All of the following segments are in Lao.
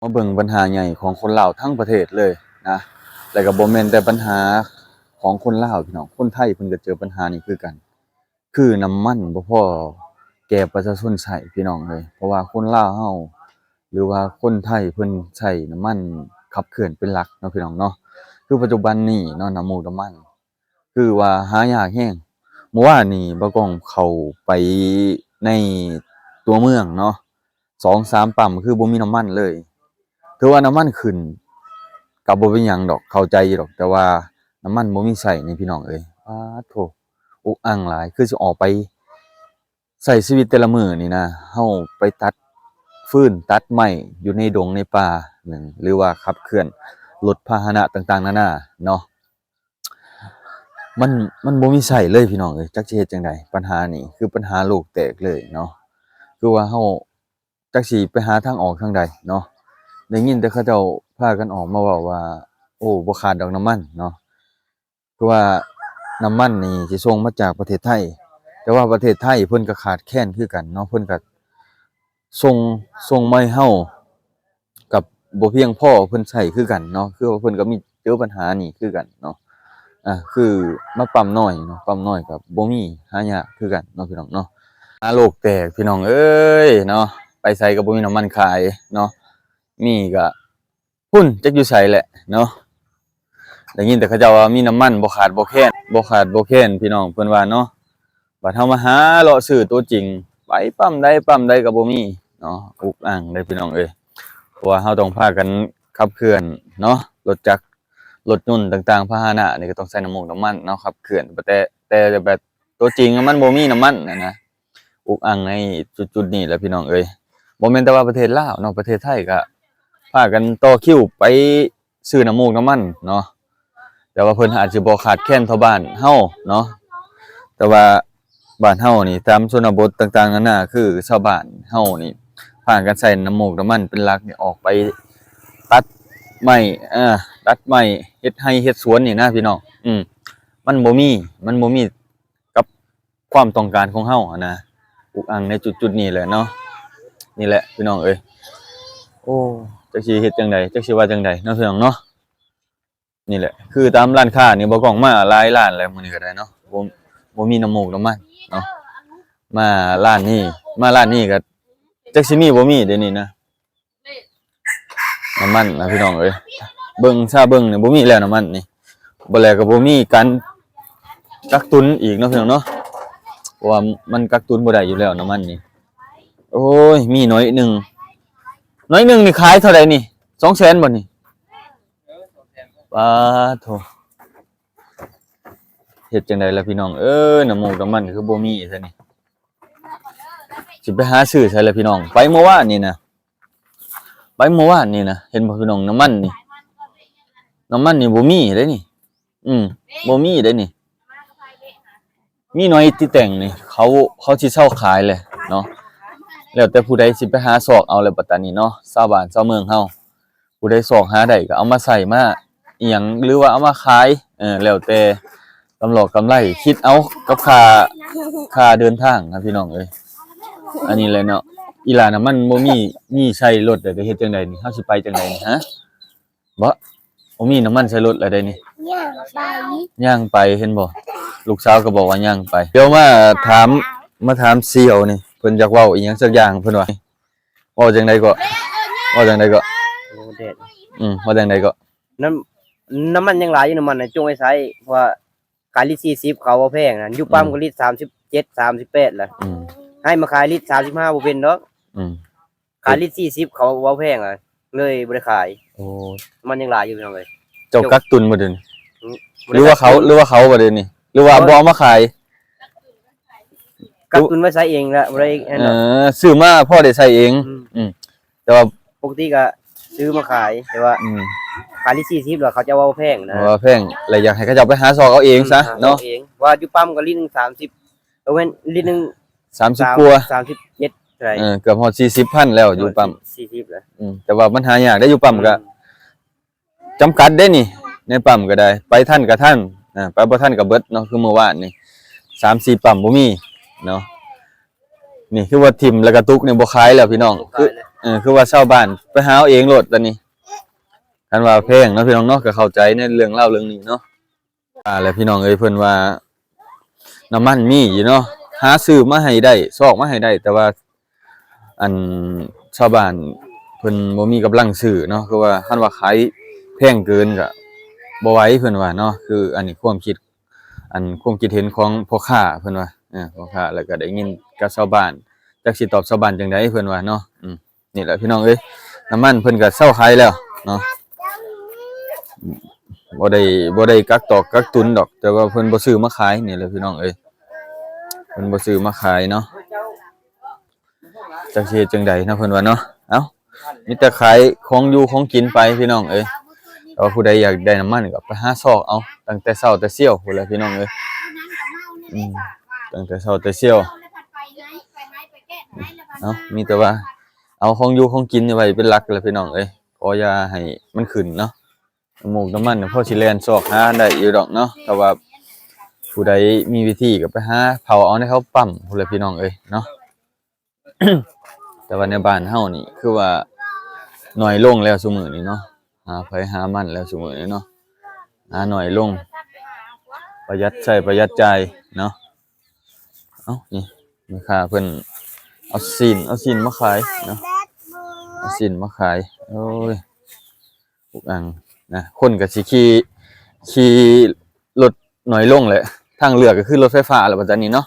ມາເບິ່ງບັນຫາໃຫຍ່ຂອງຄົນລາວທັງປະເທດເລີຍນະ ແລ້ວກໍບໍ່ແມ່ນແຕ່ບັນຫາຂອງຄົນລາວພີ່ນ້ອງ, ຄົນໄທເພິ່ນກໍເຈີບັນຫານີ້ຄືກັນ ຄືນ້ຳມັນບໍ່ພໍແກ່ປະຊາຊົນໃຊ້ພີ່ນ້ອງເອີຍ. ເພາະວ່າຄົນລາວເຮົາ ຫຼືວ່າຄົນໄທເພິ່ນໃຊ້ນ້ຳມັນຂັບເຄື່ອນເປັນຫຼັກເນາະພີ່ນ້ອງເນາະ. ຄືປັດຈຸບັນນີ້ເນາະ ນ້ຳມູກນ້ຳມັນ ຄືວ່າຫາຍາກແຮງ. ເມື່ອວານນີ້ບ່າວກ້ອງເຂົ້າໄປໃນຕົວເມືອງເນາະ ສອງສາມປ້ຳ ຄືບໍ່ມີນ້ຳມັນເລີຍ. ຖືວ່ານ້ຳມັນຂຶ້ນກໍບໍ່ເປັນຫຍັງດອກ ເຂົ້າໃຈຢູ່ດອກ, ແຕ່ວ່ານ້ຳມັນບໍ່ມີໃຊ້ນີ້ພີ່ນ້ອງເອີຍ ປາດໂທ້ ອຸກອັ່ງຫຼາຍ. ຄືຊິອອກໄປໃຊ້ຊີວິດແຕ່ລະມື້ນີ້ນະ ເຮົາໄປຕັດຟືນຕັດໄມ້ຢູ່ໃນດົງໃນປ່າໜຶ່ງ ຫຼືວ່າຂັບເຄື່ອນລົດພາຫະນະຕ່າງໆນານາເນາະ ມັນ ມັນບໍ່ມີໃຊ້ເລີຍພີ່ນ້ອງເອີຍ. ຈັກຊິເຮັດຈັ່ງໃດ ບັນຫານີ້ຄືບັນຫາໂລກແຕກເລີຍເນາະ. ຄືວ່າເຮົາຈັກຊິໄປຫາທາງອອກທາງໃດເນາະ. ໄດ້ຍິນແຕ່ເຂົາເຈົ້າພາກັນອອກມາເວົ້າວ່າ ໂອ້ ບໍ່ຂາດດອກນ້ຳມັນເນາະ. ຄືວ່ານ້ຳມັນນີ້ຊິສົ່ງມາຈາກປະເທດໄທ, ແຕ່ວ່າປະເທດໄທເພິ່ນກໍຂາດແຄນຄືກັນເນາະ, ເພິ່ນກໍສົ່ງ ສົ່ງມາໃຫ້ເຮົາ ກັບບໍ່ພຽງພໍເພິ່ນໃຊ້ຄືກັນເນາະ. ຄືວ່າເພິ່ນກໍມີເຈີບັນຫານີ້ຄືກັນເນາະ. ອ່າ ຄືມາປ້ຳນ້ອຍເນາະ, ປ້ຳນ້ອຍກໍບໍ່ມີ, ຫາຍາກຄືກັນເນາະ ພີ່ນ້ອງເນາະ. ຫາໂລກແຕກ ພີ່ນ້ອງເອີຍເນາະ, ໄປໃສກໍບໍ່ມີນ້ຳມັນຂາຍເນາະ, ມີກໍພຸ້ນ ຈັກຢູ່ໃສແຫຼະເນາະ. ໄດ້ຍິນແຕ່ເຂົາເຈົ້າວ່າມີນ້ຳມັນ ບໍ່ຂາດບໍ່ແຄນ ບໍ່ຂາດບໍ່ແຄນ ພີ່ນ້ອງເພິ່ນວ່າເນາະ. ບັດເຮົາມາຫາເລາະຊື້ຕົວຈິງ ໄປປ້ຳໃດປ້ຳໃດກໍບໍ່ມີເນາະ, ອຸກອັ່ງເດ້ພີ່ນ້ອງເອີຍ. ເພາະວ່າເຮົາຕ້ອງພາກັນຂັບເຄື່ອນເນາະ, ລົດຈັກ ລົດຍົນຕ່າງໆ ພາຫະນະນີ້ກໍຕ້ອງໃຊ້ນ້ຳມູກນ້ຳມັນເນາະ ຂັບເຄື່ອນ, ແຕ່ ແຕ່ແບບຕົວຈິງມັນບໍ່ມີນ້ຳມັນນະນະ. ອຸກອັ່ງໃນຈຸດໆນີ້ແຫຼະພີ່ນ້ອງເອີຍ. ບໍ່ແມ່ນແຕ່ວ່າປະເທດລາວເນາະ, ປະເທດໄທກໍພາກັນຕໍ່ຄິວໄປຊື້ນ້ຳມູກນ້ຳມັນເນາະ, ແຕ່ວ່າເພິ່ນອາດຊິບໍ່ຂາດແຄນເທົ່າບ້ານເຮົາເນາະ. ແຕ່ວ່າບ້ານເຮົານີ້ ຕາມຊົນນະບົດຕ່າງໆນານາ ຄືຊາວບ້ານເຮົານີ້ ພາກັນໃຊ້ນ້ຳມູກນ້ຳມັນເປັນຫຼັກນີ້ ອອກໄປຕັດໄມ້ ເອີ ຕັດໄມ້ ເຮັດໄຮ່ເຮັດສວນນີ້ນະພີ່ນ້ອງ. ອືມ ມັນບໍ່ມີ ມັນບໍ່ມີ ກັບຄວາມຕ້ອງການຂອງເຮົາຫັ້ນນະ. ອຸກອັ່ງໃນຈຸດໆນີ້ແຫຼະເນາະ. ນີ້ແຫຼະພີ່ນ້ອງເອີຍ, ໂອ້ ຈັກຊິເຮັດຈັ່ງໃດ ຈັກຊິວ່າຈັ່ງໃດເນາະ ພີ່ນ້ອງເນາະ. ນີ້ແຫຼະ ຄືຕາມຮ້ານຄ້ານີ້ ບ່າວກ້ອງມາຫຼາຍຮ້ານແລ້ວມື້ນີ້ກໍໄດ້ເນາະ, ບໍ່ ບໍ່ມີນ້ຳມູກນ້ຳມັນເນາະ. ມາຮ້ານນີ້ ມາຮ້ານນີ້ກໍຈັກຊິມີບໍ່ມີເດນີ້ນະ. ນ້ຳມັນນະພີ່ນ້ອງເອີຍ, ເບິ່ງຊາເບິ່ງນີ້ ບໍ່ມີແລ້ວນ້ຳມັນນີ້. ບໍ່ແລ້ວກໍບໍ່ມີການກັກຕຸນອີກເນາະ ພີ່ນ້ອງເນາະ, ເພາະວ່າມັນກັກຕຸນບໍ່ໄດ້ຢູ່ແລ້ວນ້ຳມັນນີ້. ໂອ້ຍ ມີໜ້ອຍໜຶ່ງ ໜ້ອຍໜຶ່ງນີ້ຂາຍເທົ່າໃດນີ້? ສອງແສນບໍ່ນີ້? ປາໂທ້ ເຮັດຈັ່ງໃດລະພີ່ນ້ອງເອີຍ, ນ້ຳມູກນ້ຳມັນຄືບໍ່ມີຊະນີ້. ຊິໄປຫາຊື້ໃສລະພີ່ນ້ອງ? ໄປເມື່ອວານນີ້ນະ ໄປເມື່ອວານນີ້ນະ ເຫັນບໍ່ພີ່ນ້ອງ? ນ້ຳມັນນີ້ ນ້ຳມັນນີ້ບໍ່ມີເດ້ນີ້. ອືມ ບໍ່ມີເດ້ນີ້, ມີໜ້ອຍຕິແຕ່ງນີ້ ເຂົາ ເຂົາຊິເຊົາຂາຍແຫຼະເນາະ. ແລ້ວແຕ່ຜູ້ໃດຊິໄປຫາຊອກເອົາແຫຼະບັດຕານີ້ເນາະ, ຊາວບ້ານຊາວເມືອງເຮົາ ຜູ້ໃດຊອກຫາໄດ້ກໍເອົາມາໃຊ້ ມາອີ່ຫຍັງ ຫຼືວ່າເອົາມາຂາຍ ເອີ ແລ້ວແຕ່ກຳຫຼອກກຳໄລ ຄິດເອົາກັບຄ່າ ຄ່າເດີນທາງນະພີ່ນ້ອງເອີຍ. ອັນນີ້ແຫຼະເນາະ ອີ່ຫຼ້ານະ ມັນບໍ່ມີ ມີໃສ່ລົດແລ້ວ ຈະເຮັດຈັ່ງໃດນີ້? ເຮົາຊິໄປຈັ່ງໃດນີ້ ຮະ? ບໍ່ ບໍ່ມີນ້ຳມັນໃສ່ລົດແລ້ວເດ້ນີ້. ຍ່າງໄປ ຍ່າງໄປ ເຫັນບໍ່? ລູກສາວກໍບອກວ່າຍ່າງໄປ. ດຽວມາຖາມ ມາຖາມສ່ຽວນີ້ ເພິ່ນຢາກເວົ້າອີ່ຫຍັງສັກຢ່າງ ເພິ່ນວ່າ. ເວົ້າຈັ່ງໃດເກາະ? ເວົ້າຈັ່ງໃດເກາະ? ໂອ້ ແດດ. ອືມ ເວົ້າຈັ່ງໃດເກາະ? ນ້ຳ ນ້ຳມັນຍັງຫຼາຍຢູ່, ນ້ຳມັນນະ ຈົ່ງໄວ້ໃຊ້ ເພາະວ່າຂາຍລິດສີ່ສິບ ເຂົາເວົ້າແພງນະ, ຢູ່ປ້ຳ ອືມ ກໍລິດສາມສິບເຈັດ ສາມສິບແປດລະ. ອືມ ໃຫ້ມາຂາຍລິດສາມສິບຫ້າບໍ່ເປັນດອກ. ອືມ ຂາຍລິດສີ່ສິບ ເຂົາເວົ້າແພງ ເລີຍບໍ່ໄດ້ຂາຍ. ໂອ້ ມັນຍັງຫຼາຍຢູ່ພີ່ນ້ອງເອີຍ. ເຈົ້າກັກຕຸນບໍ່ເດນີ້? ອືມ ຫຼືວ່າເຂົາ ຫຼືວ່າເຂົາບໍ່ເດນີ້? ຫຼືວ່າບໍ່ເອົາມາຂາຍ? ກັກຕຸນໄວ້ໃຊ້ເອງລະ ບໍ່ໄດ້ອັນນັ້ນດອກ. ເອີ ຊື້ມາພໍໄດ້ໃຊ້ເອງ. ອືມ ອືມ ແຕ່ວ່າປົກກະຕິກະຊື້ມາຂາຍ ແຕ່ວ່າ ອືມ ຂາຍລິດສີ່ສິບ ແລ້ວເຂົາເຈົ້າເວົ້າແພງນະ, ເວົ້າແພງ ແລ້ວຢາກໃຫ້ເຂົາເຈົ້າໄປຫາຊອກເອົາເອງຊະເນາະ. ອືມ ຫາຊອກເອງ ວ່າຢູ່ປ້ຳກໍລິດໜຶ່ງສາມສິບ ເອີ ແມ່ນ ລິດໜຶ່ງ ສາມສິບກວ່າ ສາມສິບເຈັດເທົ່າໃດ ເອີ ເກືອບຮອດສີ່ສິບພັນແລ້ວຢູ່ປ້ຳ ສີ່ສິບແລ້ວ. ອືມ ແຕ່ວ່າມັນຫາຍາກເດ້ ຢູ່ປ້ຳກໍ ອືມ ຈຳກັດເດ້ນີ້ ໃນປ້ຳກໍໄດ້ ໄປທັນກໍທັນ ອ່າ ໄປບໍ່ທັນກໍເບິດເນາະ. ຄືມື້ວານນີ້ ສາມສີ່ປ້ຳບໍ່ມີເນາະ. ນີ້ຄືວ່າຖິ້ມແລ້ວກະຕຸກນີ້ບໍ່ຂາຍແລ້ວພີ່ນ້ອງ. ບໍ່ຂາຍແລ້ວ. ຄື ເອີ ຄືວ່າຊາວບ້ານໄປຫາເອົາເອງໂລດຕອນນີ້. ຄັນວ່າແພງເນາະ ພີ່ນ້ອງເນາະ ກໍເຂົ້າໃຈໃນເລື່ອງລາວເລື່ອງນີ້ເນາະ. ວ່າແຫຼະ ພີ່ນ້ອງເອີຍ ເພິ່ນວ່ານ້ຳມັນມີຢູ່ເນາະ ຫາຊື້ມາໃຫ້ໄດ້ ຊອກມາໃຫ້ໄດ້ ແຕ່ວ່າ ອັນ ຊາວບ້ານເພິ່ນບໍ່ມີກຳລັງຊື້ເນາະ ຄືວ່າຄັນວ່າຂາຍແພງເກີນກໍບໍ່ໄຫວ ເພິ່ນວ່າເນາະ. ຄືອັນນີ້ຄວາມຄິດ ອັນ ຄວາມຄິດເຫັນຂອງພໍ່ຄ້າ ເພິ່ນວ່າ ເອີ ພໍ່ຄ້າ ແລ້ວກໍໄດ້ຍິນກັບຊາວບ້ານ ຈັກຊິຕອບຊາວບ້ານຈັ່ງໃດ ເພິ່ນວ່າເນາະ. ອືມ ນີ້ແຫຼະ ພີ່ນ້ອງເອີຍ ນ້ຳມັນເພິ່ນກໍເຊົາຂາຍແລ້ວເນາະ. ບໍ່ໄດ້ ບໍ່ໄດ້ກັກຕອກກັກຕຸນດອກ ແຕ່ວ່າເພິ່ນບໍ່ຊື້ມາຂາຍນີ້ແຫຼະ ພີ່ນ້ອງເອີຍ ເພິ່ນບໍ່ຊື້ມາຂາຍເນາະ. ຈັກຊິເຮັດຈັ່ງໃດເນາະ ເພິ່ນວ່າເນາະ. ເອົ້າ ມີແຕ່ຂາຍຂອງຢູ່ຂອງກິນໄປ ພີ່ນ້ອງເອີຍ. ແຕ່ວ່າຜູ້ໃດຢາກໄດ້ນ້ຳມັນກໍໄປຫາຊອກເອົາ ຕັ້ງແຕ່ເຊົ້າແຕ່ຊຽວພຸ້ນແຫຼະ ພີ່ນ້ອງເອີຍ. ອືມ ຕັ້ງແຕ່ເຊົ້າແຕ່ຊຽວ. ເອົ້າ ມີແຕ່ວ່າເອົາຂອງຢູ່ຂອງກິນນີ້ໄວ້ເປັນຫຼັກແຫຼະ ພີ່ນ້ອງເອີຍ. ຂໍຢ່າໃຫ້ມັນຂຶ້ນເນາະ. ນ້ຳມູກນ້ຳມັນນີ້ພໍຊິແລ່ນຊອກຫາໄດ້ຢູ່ດອກເນາະ. ຖ້າວ່າຜູ້ໃດມີວິທີກໍໄປຫາເຜົາເອົາໃນເຂົາປ້ຳພຸ້ນແຫຼະ ພີ່ນ້ອງເອີຍເນາະ. ແຕ່ວ່າໃນບ້ານເຮົານີ້ຄືວ່າໜ້ອຍລົງແລ້ວຊຸມື້ນີ້ເນາະ ຫາໃຜຫາມັນແລ້ວຊຸມື້ນີ້ເນາະ ຫາໜ້ອຍລົງ ປະຢັດໃຊ້ປະຢັດຈ່າຍເນາະ. ເອົ້າ ນີ້ແມ່ຄ້າເພິ່ນເອົາຊີ້ນ ເອົາຊີ້ນມາຂາຍເນາະ ເອົາຊີ້ນມາຂາຍ. ໂອ້ຍ ອຸກອັ່ງນະ ຄົນກໍຊິຂີ່ ຂີ່ລົດໜ້ອຍລົງແຫຼະ ທາງເລືອກກໍຄືລົດໄຟຟ້າແລ້ວບັດຕານີ້ເນາະ.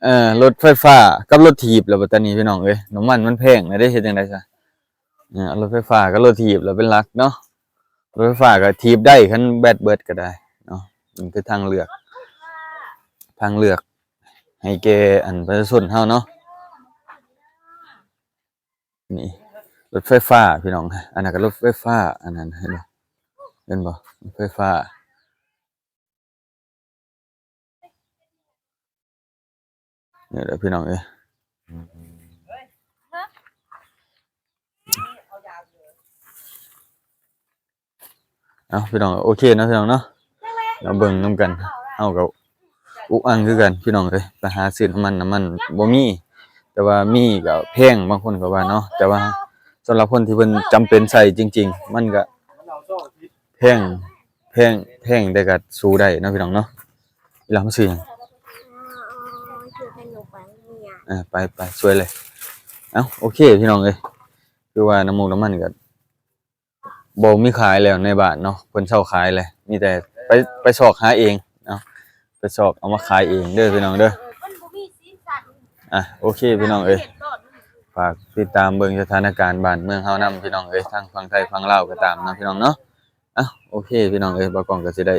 ເອີ ລົດໄຟຟ້າກັບລົດຖີບແລ້ວບັດຕານີ້ ພີ່ນ້ອງເອີຍ. ນ້ຳມັນມັນແພງແລ້ວເດ້ ເຮັດຈັ່ງໃດຊະ. ເອີ ເອົາລົດໄຟຟ້າກັບລົດຖີບແລ້ວເປັນຫຼັກເນາະ. ລົດໄຟຟ້າກໍຖີບໄດ້ ຄັນແບັດເບິດກໍໄດ້ເນາະ. ມັນຄືທາງເລືອກ ທາງເລືອກໃຫ້ແກ່ ອັນ ປະຊາຊົນເຮົາເນາະ. ນີ້ລົດໄຟຟ້າ ພີ່ນ້ອງ ອັນນັ້ນກໍລົດໄຟຟ້າ ອັນນັ້ນ ເຫັນບໍ່ ເຫັນບໍ່ ລົດໄຟຟ້າ. ນີ້ແຫຼະ ພີ່ນ້ອງເອີຍ. ເອົ້າ ພີ່ນ້ອງ ໂອເຄເນາະ ພີ່ນ້ອງເນາະ ມາເບິ່ງນຳກັນ. ເຮົາກໍອຸກອັ່ງຄືກັນ ພີ່ນ້ອງເອີຍ ໄປຫາຊື້ນ້ຳມັນ ນ້ຳມັນບໍ່ມີ ແຕ່ວ່າມີກໍແພງ ບາງຄົນກໍວ່າເນາະ. ແຕ່ວ່າສຳລັບຄົນທີ່ເພິ່ນຈຳເປັນໃຊ້ຈິງໆ ມັນກໍແພງ ແພງ ແພງ ແຕ່ກໍສູ້ໄດ້ເນາະ ພີ່ນ້ອງເນາະ. ອີ່ຫຼ້າ ມັນຊື່ຫຍັງ? ເອີ ໄປ ໄປ ຊ່ວຍເລີຍ. ເອົ້າ ໂອເຄ ພີ່ນ້ອງເອີຍ ຄືວ່ານ້ຳມູກນ້ຳມັນກໍບໍ່ມີຂາຍແລ້ວໃນບ້ານເນາະ ເພິ່ນເຊົາຂາຍແລ້ວ ມີແຕ່ໄປ ໄປຊອກຫາເອງເນາະ ໄປຊອກເອົາມາຂາຍເອງເດີ ພີ່ນ້ອງເດີ. ອ່ະ ໂອເຄ ພີ່ນ້ອງເອີຍ ຝາກຕິດຕາມເບິ່ງສະຖານະການບ້ານເມືອງເຮົານຳ ພີ່ນ້ອງເອີຍ ທັງຝັ່ງໄທຝັ່ງລາວກໍຕາມເນາະ ພີ່ນ້ອງເນາະ. ອ່ະ ໂອເຄ ພີ່ນ້ອງເອີຍ ບ່າວກ້ອງກໍຊິໄດ້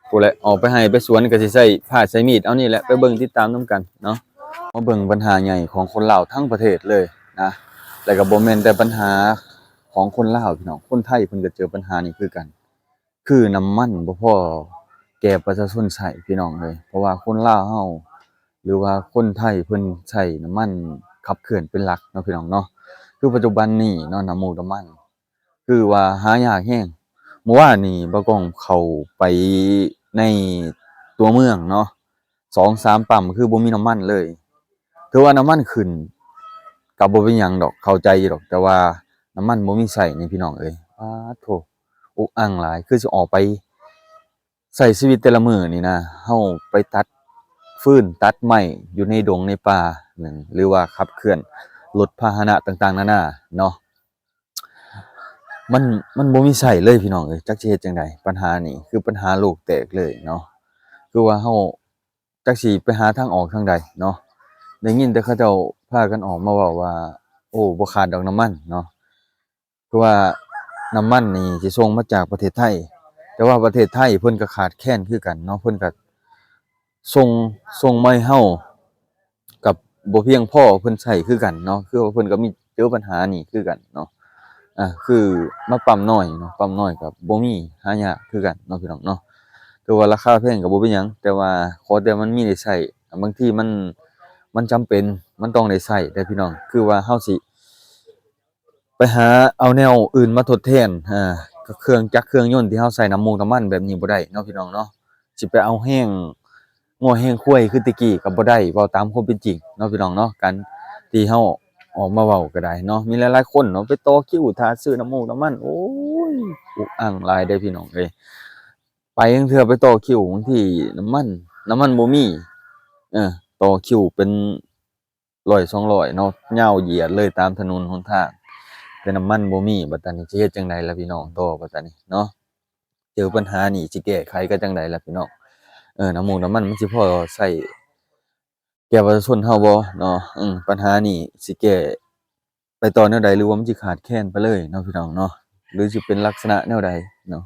ຜູ້ໃດອອກໄປໄຮ່ໄປສວນກໍຊິໃຊ້ພ້າໃຊ້ມີດເອົານີ້ແຫຼະ ໄປເບິ່ງຕິດຕາມນຳກັນເນາະ. ມາເບິ່ງບັນຫາໃຫຍ່ຂອງຄົນລາວທັງປະເທດເລີຍນະ ແລ້ວກໍບໍ່ແມ່ນແຕ່ບັນຫາຂອງຄົນລາວ ພີ່ນ້ອງ ຄົນໄທເພິ່ນກໍເຈີບັນຫານີ້ຄືກັນ ຄືນ້ຳມັນບໍ່ພໍແກ່ປະຊາຊົນໃຊ້ ພີ່ນ້ອງເອີຍ. ເພາະວ່າຄົນລາວເຮົາ ຫຼືວ່າຄົນໄທເພິ່ນໃຊ້ນ້ຳມັນຂັບເຄື່ອນເປັນຫຼັກເນາະ ພີ່ນ້ອງເນາະ. ຄືປັດຈຸບັນນີ້ເນາະ ນ້ຳມູກນ້ຳມັນ ຄືວ່າຫາຍາກແຮງ. ມື້ວານນີ້ບ່າວກ້ອງເຂົ້າໄປໃນຕົວເມືອງເນາະ ສອງສາມປ້ຳຄືບໍ່ມີນ້ຳມັນເລີຍ. ຖືວ່ານ້ຳມັນຂຶ້ນກໍບໍ່ເປັນຫຍັງດອກ ເຂົ້າໃຈຢູ່ດອກ ແຕ່ວ່ານ້ຳມັນບໍ່ມີໃຊ້ນີ້ ພີ່ນ້ອງເອີຍ ປາດໂທ້ ອຸກອັ່ງຫຼາຍ. ຄືຊິອອກໄປໃຊ້ຊີວິດແຕ່ລະມື້ນີ້ນະ ເຮົາໄປຕັດຟືນຕັດໄມ້ຢູ່ໃນດົງໃນປ່າ ຫຼືວ່າຂັບເຄື່ອນລົດພາຫະນະຕ່າງໆນານາເນາະ ມັນ ມັນບໍ່ມີໃຊ້ເລີຍ ພີ່ນ້ອງເອີຍ. ຈັກຊິເຮັດຈັ່ງໃດ ບັນຫານີ້ຄືບັນຫາໂລກແຕກເລີຍເນາະ. ຄືວ່າເຮົາຈັກຊິໄປຫາທາງອອກທາງໃດເນາະ. ໄດ້ຍິນແຕ່ເຂົາເຈົ້າພາກັນອອກມາເວົ້າວ່າ ໂອ້ ບໍ່ຂາດດອກນ້ຳມັນເນາະ ຄືວ່ານ້ຳມັນນີ້ຊິສົ່ງມາຈາກປະເທດໄທ ແຕ່ວ່າປະເທດໄທເພິ່ນກໍຂາດແຄນຄືກັນເນາະ ເພິ່ນກໍ ສົ່ງ ສົ່ງມາໃຫ້ເຮົາກັບບໍ່ພຽງພໍເພິ່ນໃຊ້ຄືກັນເນາະ. ຄືວ່າເພິ່ນກໍມີເຈີບັນຫານີ້ຄືກັນເນາະ ອ່າ ຄືມາປ້ຳນ້ອຍເນາະ ປ້ຳນ້ອຍກໍບໍ່ມີ ຫາຍາກຄືກັນເນາະ ພີ່ນ້ອງເນາະ. ຖືວ່າລາຄາແພງກໍບໍ່ເປັນຫຍັງ ແຕ່ວ່າຂໍແຕ່ມັນມີໄດ້ໃຊ້. ບາງທີມັນ ມັນຈຳເປັນ ມັນຕ້ອງໄດ້ໃຊ້ເດ້ ພີ່ນ້ອງ. ຄືວ່າເຮົາຊິ ໄປຫາເອົາແນວອື່ນມາທົດແທນ ເອີ ເຄື່ອງຈັກເຄື່ອງຍົນທີ່ເຮົາໃຊ້ນ້ຳມູກນ້ຳມັນແບບນີ້ບໍ່ໄດ້ເນາະ ພີ່ນ້ອງເນາະ. ຊິໄປເອົາແຮງງົວແຮງຄວາຍຄືແຕ່ກີ້ກໍບໍ່ໄດ້ ເວົ້າຕາມຄວາມເປັນຈິງເນາະ ພີ່ນ້ອງເນາະ. ການທີ່ເຮົາ ອອກມາເວົ້າກໍໄດ້ເນາະ ມີຫຼາຍໆຄົນເນາະ ໄປຕໍ່ຄິວຖ້າຊື້ນ້ຳມູກນ້ຳມັນ ໂອ້ຍ ອຸກອັ່ງຫຼາຍເດ້ພີ່ນ້ອງເອີຍ. ໄປຈັ່ງເທື່ອໄປຕໍ່ຄິວ ບາງທີນ້ຳມັນ ນ້ຳມັນບໍ່ມີ ເອີ ຕໍ່ຄິວເປັນຮ້ອຍສອງຮ້ອຍເນາະ ຍາວຢຽດເລີຍຕາມຖະໜົນຫົນທາງ ແຕ່ນ້ຳມັນບໍ່ມີ ບັດຕານີ້ຊິເຮັດຈັ່ງໃດລະພີ່ນ້ອງ ຕໍ່ບັດຕານີ້ເນາະ ເຈີບັນຫານີ້ຊິແກ້ໄຂກັນຈັ່ງໃດລະພີ່ນ້ອງ ເອີ ນ້ຳມູກນ້ຳມັນມັນຊິພໍໃຊ້ ແກ່ປະຊາຊົນເຮົາບໍ່ເນາະ ເອີ ບັນຫານີ້ຊິແກ້ໄປຕໍ່ແນວໃດ ຫຼືວ່າມັນຊິຂາດແຄນໄປເລີຍເນາະພີ່ນ້ອງເນາະ ຫຼືຊິເປັນລັກສະນະແນວໃດເນາະ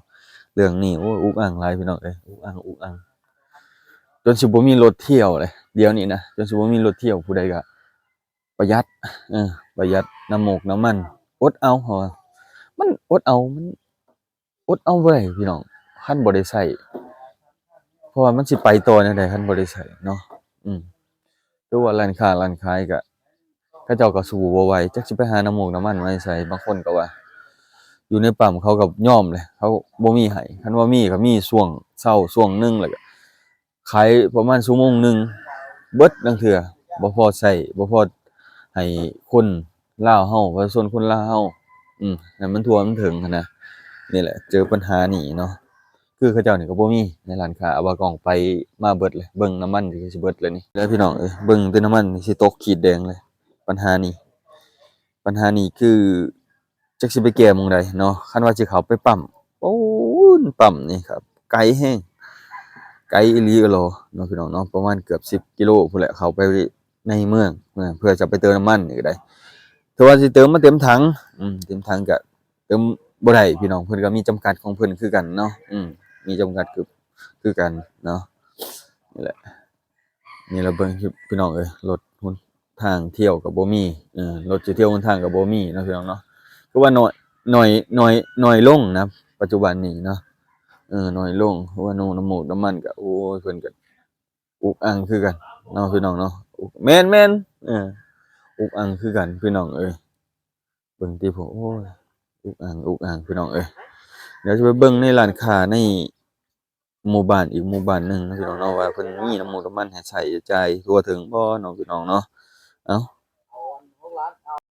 ເລື່ອງນີ້ ໂອ້ຍ ອຸກອັ່ງຫຼາຍພີ່ນ້ອງເອີຍ ອຸກອັ່ງ ອຸກອັ່ງ ຈົນຊິບໍ່ມີລົດທ່ຽວເລີຍ ດຽວນີ້ນະ ຈົນຊິບໍ່ມີລົດທ່ຽວ ຜູ້ໃດກະປະຢັດ ເອີ ປະຢັດນ້ຳໝົກນ້ຳມັນ ອົດເອົາ ເພາະວ່າມັນອົດເອົາ ມັນ ອົດເອົາບໍ່ໄດ້ພີ່ນ້ອງ ຄັນບໍ່ໄດ້ໃຊ້ ເພາະວ່າມັນຊິໄປຕໍ່ແນວໃດຄັນບໍ່ໄດ້ໃຊ້ເນາະ ອືມ ຄືວ່າຮ້ານຄ້າຮ້ານຂາຍກະ ເຂົາເຈົ້າກໍສູ້ບໍ່ໄຫວ ຈັກຊິໄປຫານ້ຳໝົກນ້ຳມັນມາໃສ ບາງຄົນກໍວ່າ ຢູ່ໃນປ້ຳເຂົາກໍຍອມແຫຼະ ເຂົາບໍ່ມີໃຫ້ ຄັນວ່າມີກໍມີຊ່ວງເຊົ້າຊ່ວງໜຶ່ງ ແລ້ວກໍ ຂາຍປະມານຊົ່ວໂມງໜຶ່ງ ເບິດລາງເທື່ອ ບໍ່ພໍໃຊ້ ບໍ່ພໍໃຫ້ຄົນລາວເຮົາ ປະຊາຊົນຄົນລາວເຮົາ ອືມ ໃຫ້ມັນທົ່ວມັນເຖິງຫັ້ນນະ ນີ້ແຫຼະ ເຈີບັນຫານີ້ເນາະ ຄືເຂົາເຈົ້ານີ້ກໍບໍ່ມີໃນຮ້ານຄ້າ ເອົາວ່າກ້ອງໄປມາເບິດເລີຍ ເບິ່ງນ້ຳມັນກໍຊິເບິດແລ້ວນີ້ ແລ້ວພີ່ນ້ອງເອີຍ ເບິ່ງແຕ່ນ້ຳມັນນີ້ຊິຕົກຂີດແດງເລີຍ ບັນຫານີ້ ບັນຫານີ້ຄື ຈັກຊິໄປແກ້ໝ່ອງໃດເນາະ ຄັນວ່າຊິເຂົ້າໄປປ້ຳ ໂອ້ຍ ປ້ຳນີ້ຄັບ ໄກແຮງ ໄກອີ່ຫຼີອີ່ຫຼໍເນາະພີ່ນ້ອງເນາະ ປະມານເກືອບສິບກິໂລພຸ້ນແຫຼະ ເຂົ້າໄປໃນເມືອງ ເພື່ອຈະໄປເຕີມນ້ຳມັນນີ້ກໍໄດ້ ຖືວ່າຊິເຕີມມາເຕັມຖັງ ອືມ ເຕັມຖັງກະເຕີມບໍ່ໄດ້ພີ່ນ້ອງ ເພິ່ນກໍມີຈຳກັດຂອງເພິ່ນຄືກັນເນາະ ອືມ ມີຈຳກັດຄື ຄືກັນເນາະ ນີ້ແຫຼະ. ນີ້ລະເບິ່ງພີ່ນ້ອງເອີຍ ລົດຫົນທາງທ່ຽວກໍບໍ່ມີ ເອີ ລົດຊິທ່ຽວຫົນທາງກໍບໍ່ມີເນາະພີ່ນ້ອງເນາະ ຄືວ່າໜ້ອຍ ໜ້ອຍ ໜ້ອຍ ໜ້ອຍລົງນະ ປັດຈຸບັນນີ້ເນາະ ເອີ ໜ້ອຍລົງ ຄືວ່ານ້ຳໝູກນ້ຳມັນກໍ ໂອ້ຍ ເພິ່ນກໍອຸກອັ່ງຄືກັນເນາະພີ່ນ້ອງເນາະ ອຸກ ແມ່ນໆ ເອີ ອຸກອັ່ງຄືກັນພີ່ນ້ອງເອີຍ ເບິ່ງຕິ ໂອ້ຍ ອຸກອັ່ງ ອຸກອັ່ງພີ່ນ້ອງເອີຍ ດຽວຊິໄປເບິ່ງໃນຮ້ານຄ້າໃນ ໝູ່ບ້ານອີກໝູ່ບ້ານໜຶ່ງເນາະພີ່ນ້ອງເນາະ ວ່າເພິ່ນມີນ້ຳໝູກນ້ຳມັນໃຫ້ໃຊ້ໃຊ້ຈ່າຍທົ່ວເຖິງບໍ່ເນາະພີ່ນ້ອງເນາະ ເອົ້າ